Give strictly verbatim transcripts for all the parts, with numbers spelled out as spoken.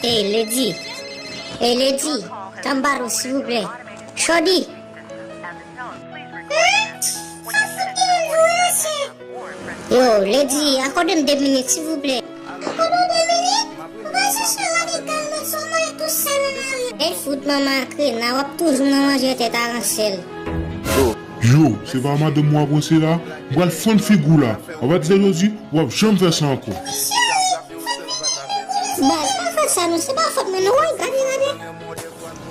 Ey, Lady. Ey, Lady. Tanbaro, silvouplè. Shorty. Yo, Lady, akòde m de minit, silvouplè. Akòde w de minit? Ou pa chèche radical, non, sou mwen tou sèl nan lari. Ey, fout manman krena, w ap toujou nan manje tèt aransèl. Yo, se pa madanm ou ap ranse la? M pral fann figi w la. Apati de jodi, w ap janm fè sa ankò. Baz, pa fè sa non, se pa fòt mwen non, woy, gade, gade.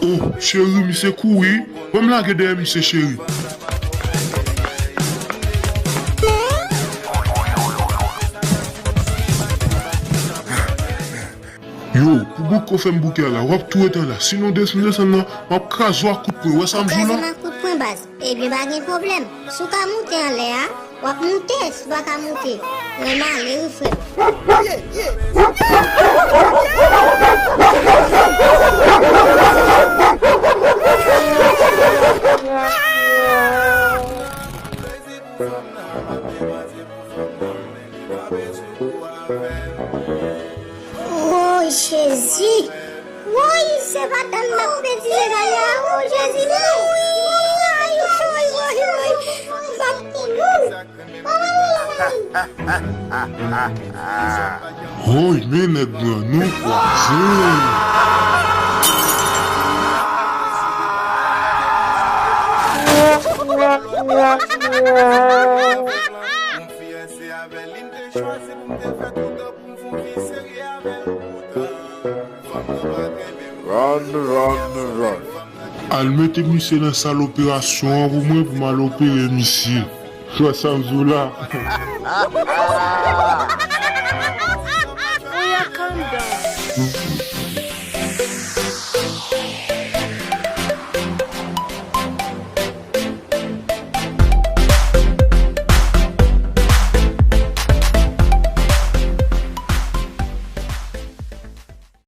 Oh, cheri, misye kouri. Ban m lage dèyè misye, cheri. Yo, pou bout ko fè m bouke a la, w ap tou ret anla. Sinon, desann, desann nan, m ap kraze w ak kout pwen. Ou wè sa m di w la? Kraze m ak kout pwen, baz. Ebyen, pa gen pwoblèm. Si w ka moute anlè a, w ap moute. Si w pa ka moute, mwen m ale wi, frè m. Woy, Jezi! Woy, se pa dan m ap pedi legal la, woy, Jezi, non! Woy, woy, woy, woy, woy! M ap Woy, men nèg mwen, nou kwaze. Run, run, run. Al mete misye nan sal operasyon an pou mwen, pou m al opere misye. Fè sa m di w la. Oya, calm down.